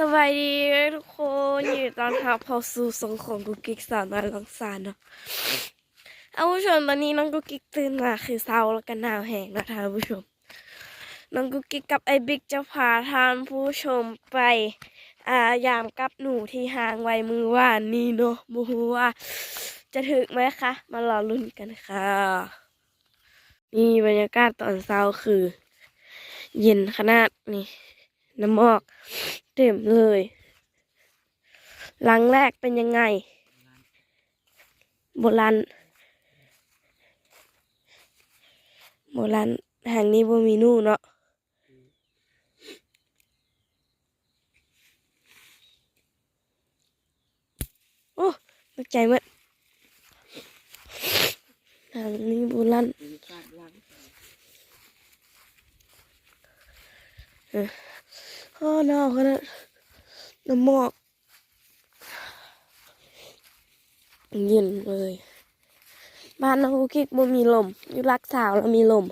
ສະບາຍດີທຸກຄົນ ຍິນດີຕ້ອນຮັບເຂົ້າສູ່ຊ່ອງຂອງກຸກກິກສາວນ້ອຍລັງສາເນາະ. ເອົາ ຜູ້ຊົມ ຕອນນີ້ນ້ອງກຸກກິກຕື່ນມາຄືເຊົາ ແລ້ວກໍໜາວແຮງເນາະທ່ານຜູ້ຊົມ. ນ້ອງກຸກກິກກັບອ້າຍບິກຈະພາທ່ານຜູ້ຊົມໄປ ອ່າ ຢາມກັບໜູທີ່ຮ້າງໄວ້ມື້ວານນີ້ເນາະ. ບໍ່ຮູ້ວ່າຈະຖືກໄໝຄະ? ມາລໍລຸ້ນກັນຄ່ະ. ນີ້ບັນຍາກາດຕອນເຊົ້າຄືເຢັນຂະໜາດນີ້ ນ້ຳໝອກເຕັມເລີຍ. ຫຼັງແລກເປັນຍັງໄງ? ບໍ່ລັ່ນ ບໍ່ລັ່ນ. ຫຼັງນີ້ບໍ່ມີໜູເນາະ. ໂອ້ ຕົກໃຈໝົດ. ທາງນີ້ບໍ່ລັ່ນ. ເອີ ໂອ້ ໜາວຂະໜາດ ນ້ຳໝອກເຢັນເລີຍ. ບ້ານນ້ອງກຸກກິກບໍ່ມີລົມ ຢູ່ຫຼັກຊາວລະມີລົມ.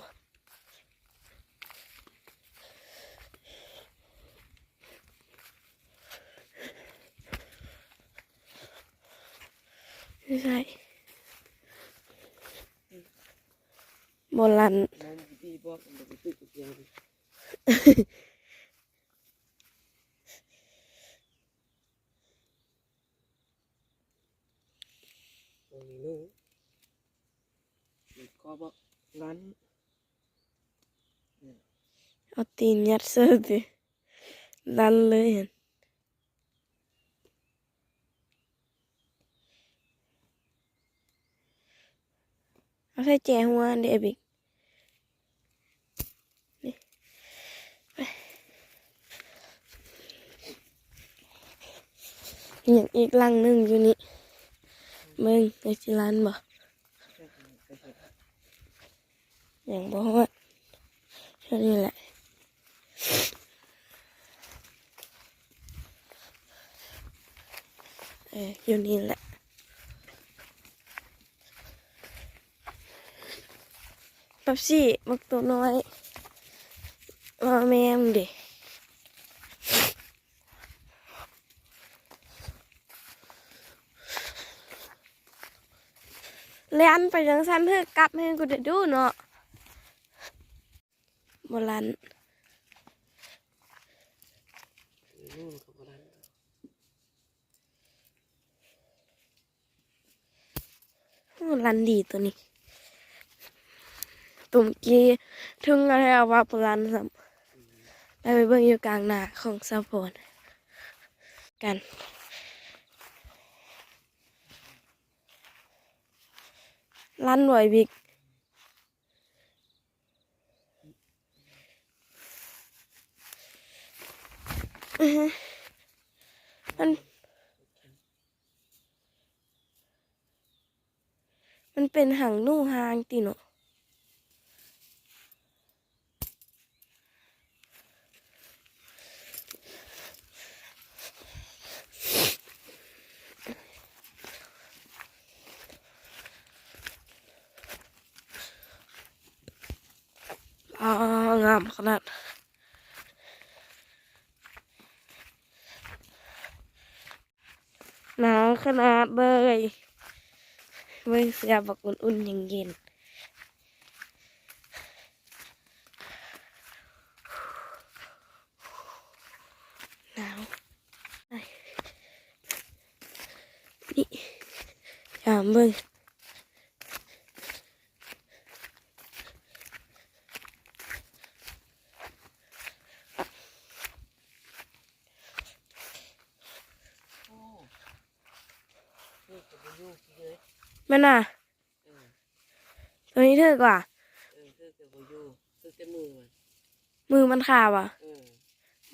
ຢູ່ໃສ? ບໍ່ລັ່ນ. ເອົາຕີນຍັດໃສ່ຕິ ລັ່ນເລີຍຫັ້ນ. ເອົາໃສ່ແຈຫົວຫັ້ນເດ້ ອ້າຍບິກ. ນີ້ ຍັງອີກຫຼັງໜຶ່ງຢູ່ນີ້ ເບິ່ງວ່າຊິລັ່ນບໍ່. ຍັງບໍ່ຮອດ ເທົ່ານີ້ແຫຼະ. ເອີ ຢູ່ນີ້ແຫຼະ. ເປັບຊີ ບັກໂຕນ້ອຍ ວ່າແມ່ມເດ້. ແລ່ນໄປຈັ່ງຊັ້ນ ເຮີກັບໃຫ້ກູໄດ້ດູເນາະ. ບໍ່ລັ່ນ. ໂອ້ ລັ່ນດີໂຕນີ້. ໂຕເມື່ອກີ້ເຖິງແລ້ວວ່າບໍ່ລັ່ນຊ້ຳ. ໄປ ໄປເບິ່ງຢູ່ກາງນາຂອງສາວພອນກັນ. ລັ່ນບໍ່ ອ້າຍບິກ? ອືຮຶ ມັນ ມັນເປັນຫາງໜູຫາງຕິເນາະ. ອ້າ ງາມຂະໜາດ. ໜາວຂະໜາດເລີຍ. ເບິ່ງເສື້ອບັກອຸ່ນໆ ເຢັນໆ. ໜາວ. ນີ້ ຢາມເບິ່ງ. ແມ່ນນະ? ເອີ ໂຕນີ້ຖືກວ່າ ເອີ ຖືກແຕ່ບໍ່ຢູ່ ຖືກແຕ່ມືມັນ ມືມັນຄາວ່າ ເອີ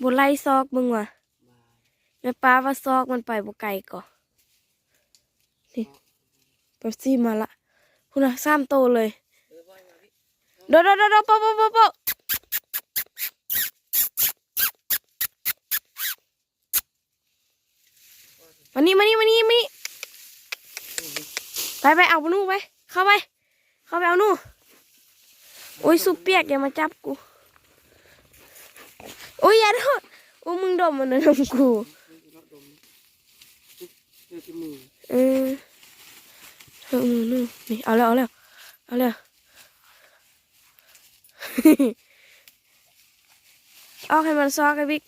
ບໍ່ໄລ່ຊອກເບິ່ງວ່າ ແມ່ປ້າວ່າຊອກມັນໄປບໍ່ໄກກໍ ນີ້ ເປັບຊີມາລະ ພຸ້ນນະ ສາມໂຕເລີຍ. ເອີ ໂດດ ໂດດ ໂດດ ໂດດ ໂປະ ໂປະ ໂປະ ໂປະ. ມານີ້ ມານີ້ ມານີ້ ມານີ້ ໄປ ໄປເອົາໜູໄປ ເຂົ້າໄປ ເຂົ້າໄປເອົາໜູ. ໂອ້ຍ ຊຸບປຽກ ຢ່າມາຈັບກູ. ໂອ້ຍ ຢ່າໂດດ ໂອ້ ມຶງໂດ ມັນນຳກູ. ເອີ ເອີ ນີ້ ເອົາແລ້ວ ເອົາແລ້ວ ເອົາແລ້ວ. ອອກໃຫ້ມັນຊອກ ໄອ້ບິກ.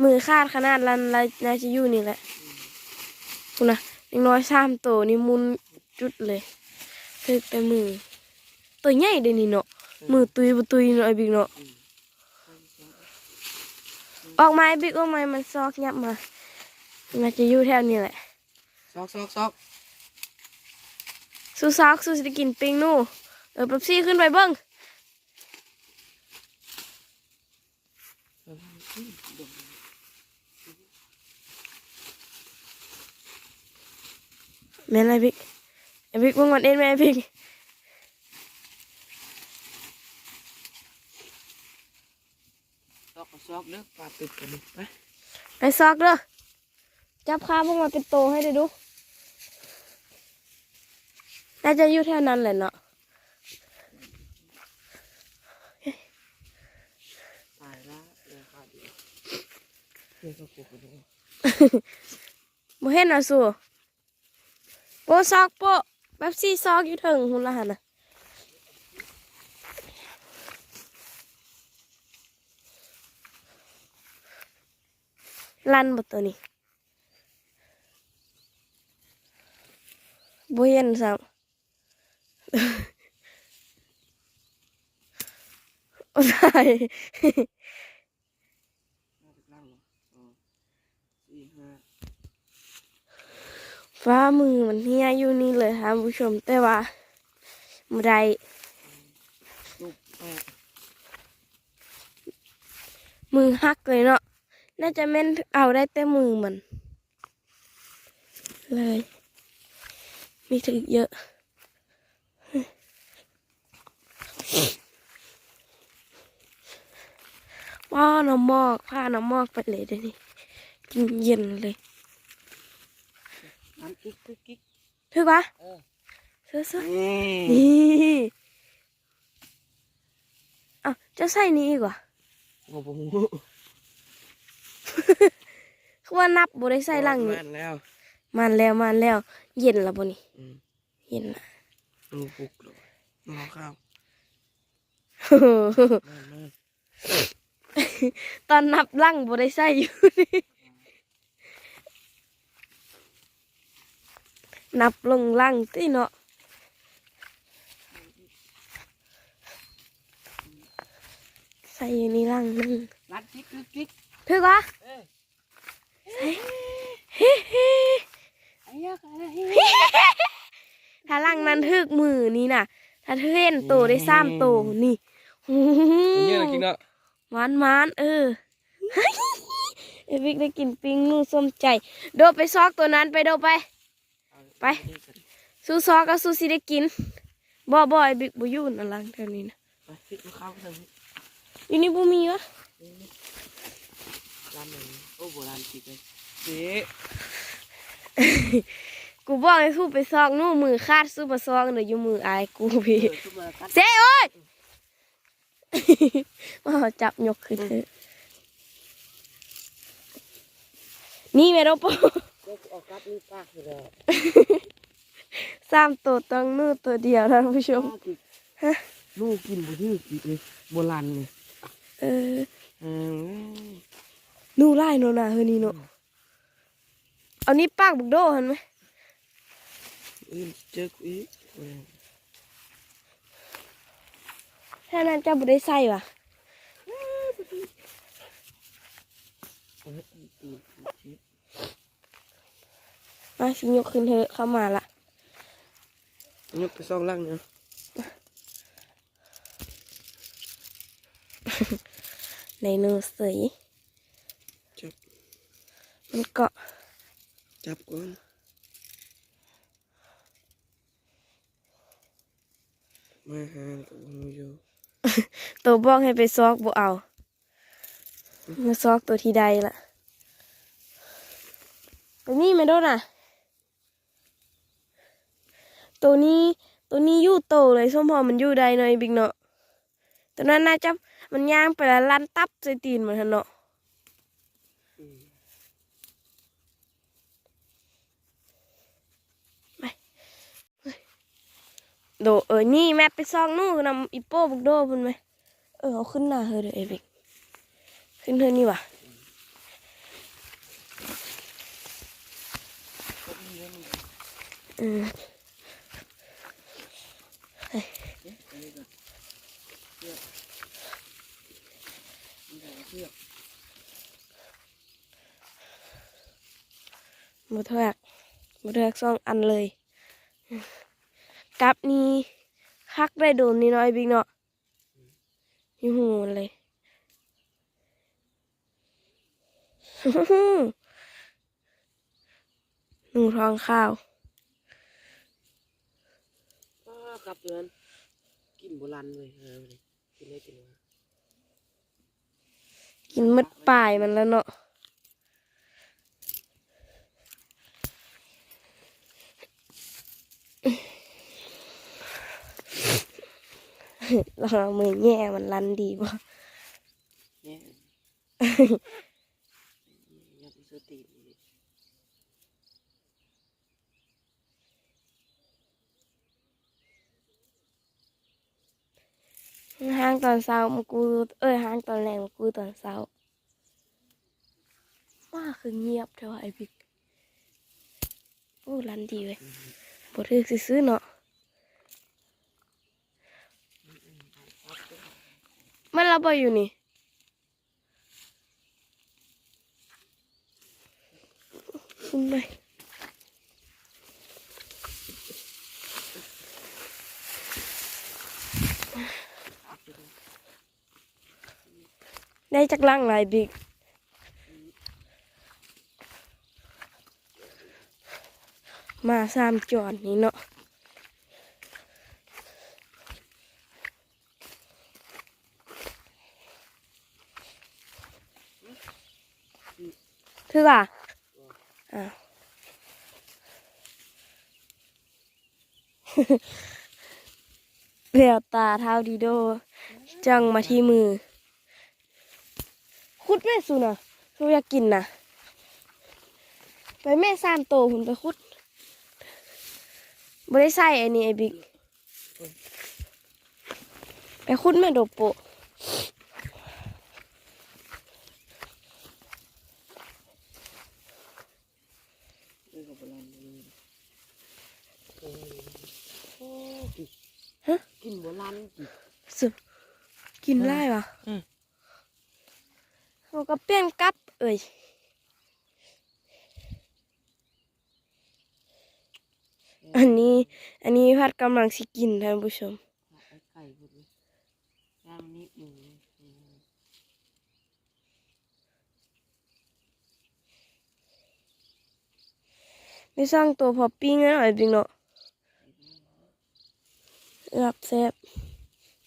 ມືຂາດຂະໜາດ ລະ ລະ ໜ້າຈະຢູ່ນີ້ແຫຼະ. ພຸ້ນນະ ເດັກນ້ອຍສາມໂຕນີ້ໝຸ່ນຈຸດເລີຍ ຖືກແຕ່ມື. ໂຕໃຫຍ່ເດ້ນີ້ເນາະ. ເອີ ມືຕຸ້ຍບໍ່ຕຸ້ຍເນາະ ໄອ້ບິກເນາະ. ອືມ ອອກມາ ໄອ້ບິກ ອອກມາ ມັນຊອກຫຍັບມາ. ໜ້າຈະຢູ່ແຖວນີ້ແຫຼະ. ຊອກ ຊອກ ຊອກ. ສູ້ຊອກ ສູ້ຊິໄດ້ກິນປີ້ງໜູ. ເອີ ເປັບຊີ ຂຶ້ນໄປເບິ່ງ. ແມ່ນ ໄອ້ບິກ ໄອ້ບິກ ເບິ່ງມັນເອັນແມ່ນ ໄອ້ບິກ. ຊອກກໍຊອກເດີ ປາຕຶບກັນນີ້. ໄປ ໄປຊອກເດີ. ຈັບຄາບອອກມາເປັນໂຕໃຫ້ໄດ້ດູ. ໜ້າຈະຢູ່ແຖວນັ້ນແຫຼະເນາະ. ຕາຍລະ ເຫຼືອຂາດດຽວ ເຫຼືອສອງໂຕ. ບໍ່ເຫັນຫວາສູ? ໂປະ ຊອກໂປະ ແປັບຊີ ຊອກຢູ່ເທິງພຸ້ນລະຫັ້ນນະ. ລັນບໍ່ໂຕນີ້? ບໍ່ເຫັນຊ້ຳ. ໂອ້ຍ ຕາຍ. ຟ້າ ມືມັນເຫ່ຍຢູ່ນີ້ເລີຍທ່ານຜູ້ຊົມ ແຕ່ວ່າບໍ່ໄດ້ ມືຫັກເລີຍເນາະ. ໜ້າຈະແມ່ນເອົາໄດ້ແຕ່ມືມັນເລີຍ ມີຖືກເຍາະ. ວ້າວ ນ້ຳໝອກ ພານ້ຳໝອກໄປເລີຍເດນີ້ ກິນເຢັນເລີຍ. ນ້ຳກິກ ຄືກິກ ຖືກປະ? ເອີ ເຊື່ອໆ ນີ້ ນີ້. ອ້າວ ເຈົ້າໃສ່ນີ້ອີກຫວາ? ບໍ່ ບໍ່ຮູ້ ຄືວ່ານັບບໍ່ໄດ້ໃສ່ຫຼັງນີ້. ໝານແລ້ວ ໝານແລ້ວ ໝານແລ້ວ. ເຢັນລະບໍ່ນີ້? ອືມ ເຫັນລະ ໂອ້ ປຸກແລ້ວ ໜໍ່ຂາວ. ຕອນນັບຫຼັງບໍ່ໄດ້ໃສ່ຢູ່ ນັບລົງຫຼັງຕິເນາະ. ໃສ່ຢູ່ນີ້ຫຼັງໜຶ່ງ. ລັດຈິກ ຈິກ ຈິກ ຖືກຫວາ? ເອີ ໃສ່ ເຮ ເຮ ຖ້າຫຼັງນັ້ນຖືກມືນີ້ນະ ຖ້າຖືກເຫັນໂຕໄດ້ສາມໂຕນີ້. ໂອ້ໂຫ ເຍອະກິນເນາະ. ໝານໆ ເອີ ເອວິກໄດ້ກິນປີ້ງໜູສົມໃຈ. ໂດດໄປຊອກໂຕນັ້ນ ໄປ ໂດດໄປ ໄປ. ສູ້ຊອກກໍສູ້ຊິໄດ້ກິນ. ບໍ່ ບໍ່ ເອວິກບໍ່ຢູ່ນະ ຫຼັງແຖວນີ້ນະ. ໄປ ພິດມາເຂົ້າເຖິງ ຢູ່ນີ້ບໍ່ມີວະ. ລຳນັ້ນ ໂອ້ ໂບລານຈິກເລີຍ. ເຈ ກູບອກໃຫ້ສູ້ໄປຊອກໜູ ມືຂາດ ສູ້ມາຊອກເດີ ຢູ່ມືອາຍກູພີ້. ເອີ ສູ້ມາກັດ ເຊ ໂອ້ຍ. ມາເອົາຈັບຍົກຂຶ້ນເທີ. ນີ້ແມ່ນໂອໂປ ກໍເອົາກັດນີ້ປາກຢູ່ແລ້ວ. ສາມໂຕຕ້ອງໜູໂຕດຽວ ທ່ານຜູ້ຊົມ. ປາກອີກ ຮະ ໜູກິນບໍ່ຖືກອີກເດ້ ບໍ່ລັນນີ້. ເອີ ເອີ ໜູຫຼາຍເນາະນາເຮີນີ້ເນາະ. ອືມ ເອົານີ້ປາກບັກໂດຫັ້ນແມະ. ອື່ນເຈີກູອີກ. ແທ້ນັ້ນເຈົ້າບໍ່ໄດ້ໃສ່ຫວາ? ມາ ຊິຍົກຂຶ້ນເທີ ເຂົ້າມາລະ. ຍົກໄປສອງຫຼັງນີ້. ໄດໂນເສົາ. ຈັບ ມັນເກາະ. ຈັບກ່ອນ. ມາຫາກໍບໍ່ຮູ້ຢູ່. ໂຕບອກໃຫ້ໄປຊອກບໍ່ເອົາ. ມາຊອກໂຕທີ່ໄດ້ລະ. ໂຕນີ້ແມ່ນໂດນນະ ໂຕນີ້ ໂຕນີ້ຢູ່ໂຕເລີຍ ສົມພໍມັນຢູ່ໄດ້ເນາະ ໄອ້ບິກເນາະ. ໂຕນັ້ນໜ້າຈະ ມັນຍ່າງໄປແລ້ວລັນຕັບໃສ່ຕີນມັນຫັ້ນເນາະ. ອືມ ໄປ ໂດ ເອີ ນີ້ແມັບໄປສ່ອງໜູນຳອີໂປ້ບັກໂດພຸ້ນແມ. ເອີ ເອົາຂຶ້ນໜ້າເຮີເດີ ເອວິກ ຂຶ້ນເຮີນີ້ຫວາ. ເອີ ບໍ່ຖືກ ບໍ່ຖືກສອງອັນເລີຍ. ກັບນີ້ຄັກໄດ້ໂດນນີ້ເນາະ ໄອ້ບິກເນາະ. ຢູ່ຫູມັນເລີຍ ໜູທອງຂາວ. ອ້າ ກັບຕົວນັ້ນ ກິນບໍ່ລັນເວີຍ ຫາເລີຍ ກິນໄດ້ກິນວ່າ ກິນໝົດປາຍມັນແລ້ວເນາະ. ລອງເອົາມືແຫຍ່ ມັນລັນດີບໍ່? ແຫຍ່ ຍັບໃສ່ຕີນ. ຫ້າງຕອນເຊົ້າ ມາກູ ເອີຍ ຫ້າງຕອນແລງ ມາກູຕອນເຊົ້າ. ວ້າ ຄືງຽບແທ້ວ່າ ໄອ້ບິກ. ໂອ້ ລັນດີເວີຍ ບໍ່ຖືກຊື່ໆເນາະ. ມັນລະບໍ່ຢູ່ນີ້. ຂຶ້ນໄປ ໄດ້ຈັກຫຼັງລະ ໄອ້ບິກ? ມາສາມຈອນນີ້ເນາະ. ຖືກລະ? ອ້າວ ແວວຕາທ້າວດີໂດ ຈ້ອງມາທີ່ມື. ຂຸດແມ່ສູນນະ ສູຢາກກິນນະ. ໄປແມ່ ສາມໂຕພຸ້ນ ໄປຂຸດ. ບໍ່ໄດ້ໃສ່ອັນນີ້ ໄອ້ບິກ. ໄປຂຸດແມ່ໂດໂປະ. ເອີ ກໍບໍ່ລັນເລີຍ. ໂອ້ ໂອ້ ກິນ ຮະ? ກິນບໍ່ລັນຕິ? ສະ ກິນຫຼາຍຫວາ? ອືມ ເຮົາກໍປ່ຽນກັບເອີຍ. ອັນນີ້ ອັນນີ້ພັດກຳລັງຊິກິນ ທ່ານຜູ້ຊົມ. ໄດ້ສອງໂຕພໍປີ້ງແລ້ວເນາະ ໄອ້ບິກເນາະ. ເອືອບແຊບ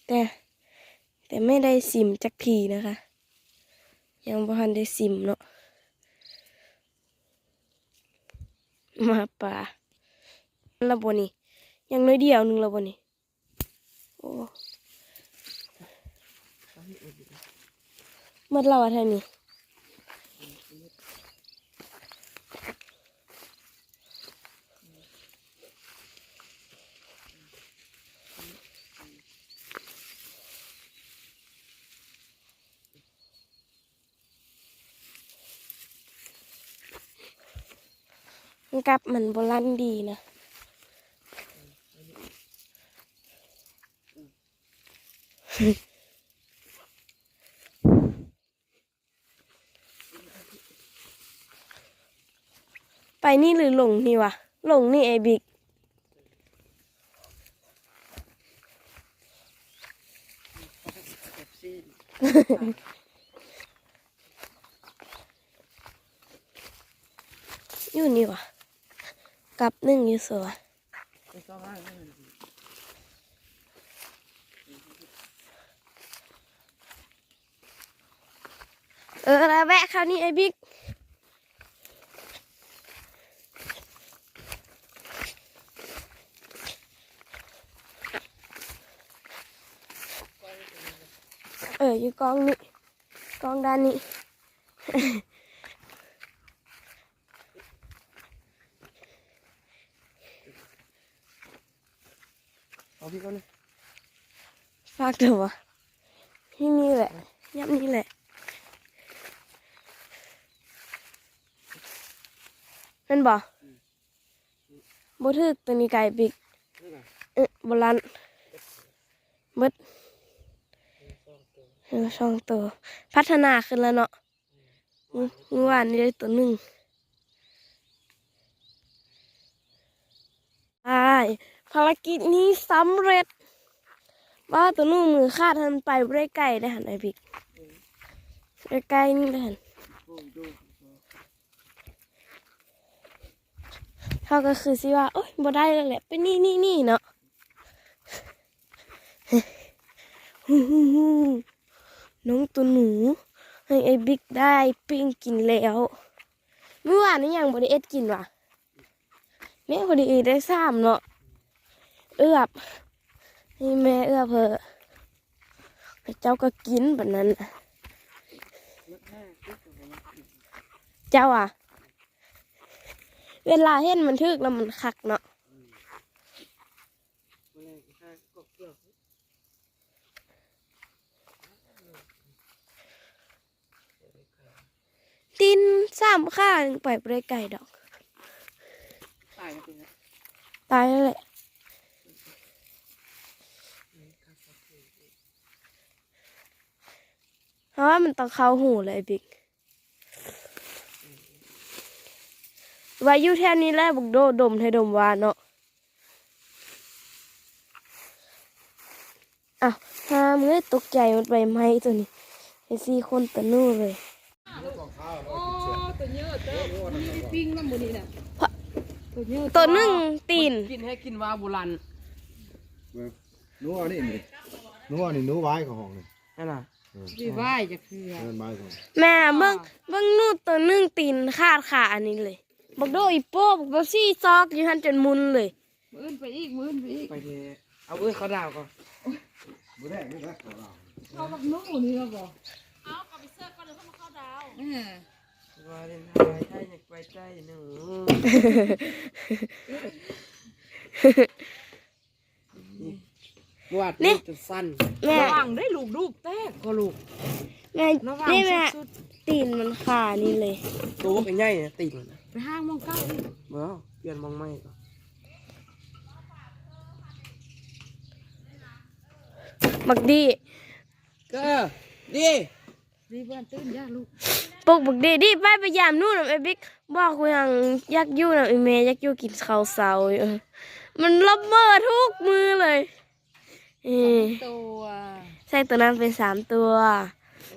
ແຕ່ ແຕ່ແມ່ໄດ້ຊິມຈັກທີນະຄະ ຍັງບໍ່ທັນໄດ້ຊິມເນາະ. ໝາປ່າລະບໍ່ນີ້ ຍັງໜ້ອຍດຽວໜຶ່ງລະບໍ່ນີ້. ໂອ້ ໝົດລະວ່າແຖວນີ້. ກັບມັນບໍ່ລັນດີນະ. ໄປນີ້ຫຼືລົງນີ້ວະ? ລົງນີ້ ໄອ້ບິກ. ຢູ່ນີ້ຫວາ? ກັບໜຶ່ງຢູ່ໃສຫວາ? ເອີ ລະແວະເຂົ້ານີ້ ໄອ້ບິກ. ຢູ່ກ້ອງນີ້ ກ້ອງດ້ານນີ້. ເອົາພີ່ກ່ອນເລີຍ ຝາກເດີວະ. ທີ່ນີ້ແຫຼະ ຍາມນີ້ແຫຼະ ແມ່ນບໍ່? ອືມ ບໍ່ຖືກ ໂຕນີ້ໄກປິກ ເອີ ບໍ່ລັ່ນ ເບິດ ເອີ ສອງໂຕ ພັດທະນາຂຶ້ນແລ້ວເນາະ. ມື້ ມື້ວານນີ້ໄດ້ໂຕໜຶ່ງ ອ້າຍ ພາລະກິດນີ້ສຳເລັດ. ວ່າໂຕໜຶ່ງມືຂາດຫັ້ນ ໄປບໍ່ໄດ້ໄກເດ້ຫັ້ນ ອ້າຍບິກ ໄດ້ໄກນີ້ເດ້ຫັ້ນ. ເຮົາກໍຄືຊິວ່າ ໂອ້ຍ ບໍ່ໄດ້ແລ້ວແຫຼະ ໄປນີ້ ນີ້ ນີ້ເນາະ. ນ້ອງໂຕໜູ ໃຫ້ອ້າຍບິກໄດ້ປີ້ງກິນແລ້ວ. ມື້ວານນີ້ຍັງບໍ່ໄດ້ເຮັດກິນຫວາ? ແມ່ ພໍດີໄດ້ສາມເນາະ ເອືອບ ໃຫ້ແມ່ເອືອບເພີ້ ເຈົ້າກໍກິນປານນັ້ນ. ເຈົ້າອະ ເວລາເຫັນມັນຖືກແລ້ວມັນຄັກເນາະ. ຕີນສາມຂາຍັງໄປບໍ່ໄດ້ໄກດອກ ຕາຍແລ້ວແຫຼະ. ເຮົາວ່າມັນຕ້ອງເຂົ້າຫູແຫຼະ ໄອ້ບິກ. ວ່າຢູ່ແຖວນີ້ແຫຼະ ບັກໂດດົມແທ້ດົມວ່າເນາະ. ອ້າວ ຫາມເອີຍ ຕົກໃຈໝົດໃບໄມ້ໂຕນີ້ ໄດ້ສີ່ຄົນຕະໜູເລີຍ. ໂອ້ ໂຕເຍີະເຕີບ ມີໄດ້ປີ້ງນຳມື້ນີ້ນະ ໂຕເຍີະ ໂຕໜຶ່ງຕີນ ກິນໃຫ້ກິນວ່າບູຮານ. ເບິ່ງ ໜູອັນນີ້ນີ້ ໜູອັນນີ້ ໜູວາຍເຂົ້າຫ້ອງນີ້ ຫັ້ນນະ. ເອີ ຊິວາຍຈັກເທື່ອ ເອີ້ນວາຍເຂົ້າ ແມ່ເບິ່ງ ເບິ່ງໜູໂຕໜຶ່ງຕີນຂາດຄາອັນນີ້ເລີຍ. ບັກໂດອີໂປ້ ບັກໂດສີ່ຊອກຢູ່ຫັ້ນຈົນມຶນເລີຍ. ມື້ອື່ນໄປອີກ ມື້ອື່ນໄປອີກ ໄປເດ ເອົາເອີຍ ເຂົ້າດາວກ່ອນ. ບໍ່ໄດ້ ບໍ່ໄດ້ເຂົ້າດາວ ເຂົ້າກັບໜູນີ້ແລ້ວບໍ່? ເອົາ ກໍໄປເສີກກ່ອນ ແລ້ວຄ່ອຍມາເຂົ້າດາວ. ເອີ ວາເລນໄທນ໌ ໄທຢາກໄປໃກ້ໜູ. ນີ້ ນີ້ ແມ່ ລະວັງໄດ້ລູກ ລູກແຕກກໍລູກ ແມ່ ລະວັງ ນີ້ແມ່ ສຸດໆ ຕີນມັນຄານີ້ເລີຍ ໂຕບັກໃຫຍ່ນະ ຕີນມັນນະ. ໄປຫາໝ່ອງເກົ່າອີກ ບໍ່ ປ່ຽນໝ່ອງໃໝ່ກ່ອນ. ບັກດີ ກໍດີ ດີບໍ່ຕື່ນ ຢ່າລູກ ປຸກບັກດີ ດີ ໄປ ໄປຢາມໜູນຳອ້າຍບິກ. ບອກວ່າຍັງຢາກຢູ່ນຳອີ່ແມ່ ຢາກຢູ່ກິນເຂົ້າເຊົ້າຢູ່. ມັນລະເມີທຸກມື້ເລີຍ. ເອີ ສອງໂຕ ໃສ່ໂຕນັ້ນເປັນສາມໂຕ. ໂອ້ຍ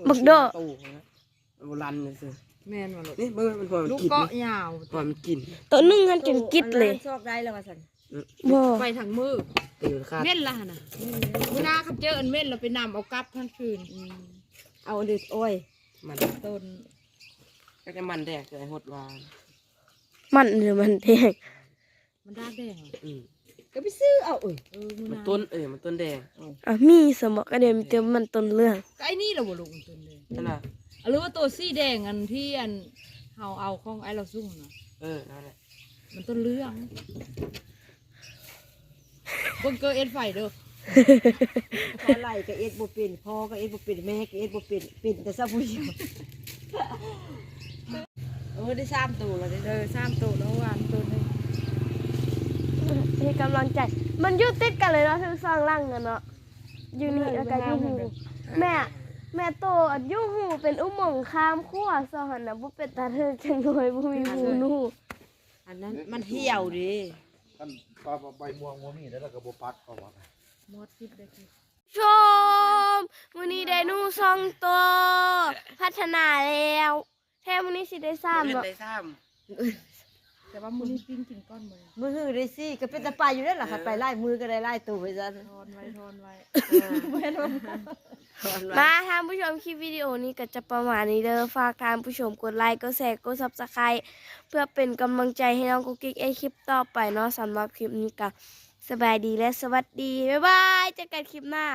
ບັກໂດ ສີ່ໂຕນະ ບໍ່ລັນຊື່ ແມ່ນບໍ່ລູກ? ນີ້ເບິ່ງ ມັນພໍມັນກິນ ເກາະຍາວ ພໍມັນກິນ ໂຕໜຶ່ງຫັ້ນຈົນກິດເລີຍ ຊອກໄດ້ແລ້ວວ່າຊັ້ນ. ບໍ່ ໄປທັງມື້ ເອີ ຂາດ ເມັນລະຫັ້ນນະ. ມື້ໜ້າຄັນເຈີອັນເມັນລະໄປນຳເອົາກັບທັງຄືນ. ອືມ ເອົາອັນເດດ ໂອ້ຍ ມັນຕົ້ນ ກໍຈະມັນແດງ ຈະໃຫ້ຫົດວ່າ ມັນ ຫຼືມັນແດງ ມັນດາກແດງ. ອືມ ກໍໄປຊື້ເອົາ. ເອີ ເອີ ມັນຕົ້ນ ເອີ ມັນຕົ້ນແດງ. ອ່າ ມີສະເໝາະ ກໍດຽວມີແຕ່ມັນຕົ້ນເຫຼືອງ. ກໍໄອ້ນີ້ລະບໍ່ລູກ ມັນຕົ້ນແດງ ຫັ້ນນະ. ອາ ຫຼືວ່າໂຕສີແດງ ອັນທີ່ ອັນ ເຮົາເອົາຂອງອ້າຍລາວຊຸ່ງນະ. ເອີ ນັ້ນແຫຼະ ມັນຕົ້ນເຫຼືອງ. ເບິ່ງເກີເອັດໄຟເດີ ພໍ່ໄຫຼກໍເອັດບໍ່ເປັນ ພໍ່ກໍເອັດບໍ່ເປັນ ແມ່ກໍເອັດບໍ່ເປັນ ເປັນແຕ່ຊາວຜູ້ດຽວ. ເອີ ໄດ້ສາມໂຕແລ້ວເດ້. ເອີ ສາມໂຕແລ້ວ ຫວ່ານໂຕໜຶ່ງ ໃຫ້ກຳລັງໃຈ. ມັນຢູ່ຕິດກັນເລີຍເນາະ ທັງສອງຫຼັງຫັ້ນເນາະ. ຢູ່ນີ້ ແລ້ວກໍຢູ່ຫູ ແມ່ ແມ່ໂຕອັນຢູ່ຫູເປັນອຸມົງຂ້າມຂົວຊະຫັ້ນນະ ບໍ່ເປັນຕາຖືກຈັກໜ້ອຍ ບໍ່ມີຫູໜູ. ອັນນັ້ນມັນຫ່ຽວເດ້. ຄັນປາໃບມ່ວງບໍ່ມີແລ້ວ ແລ້ວກໍບໍ່ປັກເອົາວ່າ ໝົດສິບໄດ້ກິນ. ຊົມ ມື້ນີ້ໄດ້ໜູສອງໂຕ ພັດທະນາແລ້ວ. ແທ້ມື້ນີ້ຊິໄດ້ສາມ ມື້ອື່ນເນາະ ໄດ້ສາມ ແຕ່ວ່າມື້ນີ້ປີ້ງກິນກ່ອນມື້ ມື້ຮືໄດ້ສີ່ ກໍເປັນຕາໄປຢູ່ເດ້ລະ. ເອີ ຄັນໄປຫຼາຍມື້ກໍໄດ້ຫຼາຍໂຕໄວ້ຊັ້ນ. ທອນໄວ້ ທອນໄວ້ ເອີ ບໍ່ແມ່ນວ່າ ມາທ່ານຜູ້ຊົມ ຄລິບວິດີໂອນີ້ກໍຈະປະມານນີ້ເດີ. ຝາກທ່ານຜູ້ຊົມກົດໄລ ກົດແຊ ກົດ Subscribe ເພື່ອເປັນກຳລັງໃຈໃຫ້ນ້ອງກຸກກິກເຮັດຄລິບຕໍ່ໄປເນາະ. ສຳລັບຄລິບນີ້ກໍສະບາຍດີ ແລະ ສະຫວັດດີ ບາຍບາຍ ເຈີກັນຄລິບໜ້າ.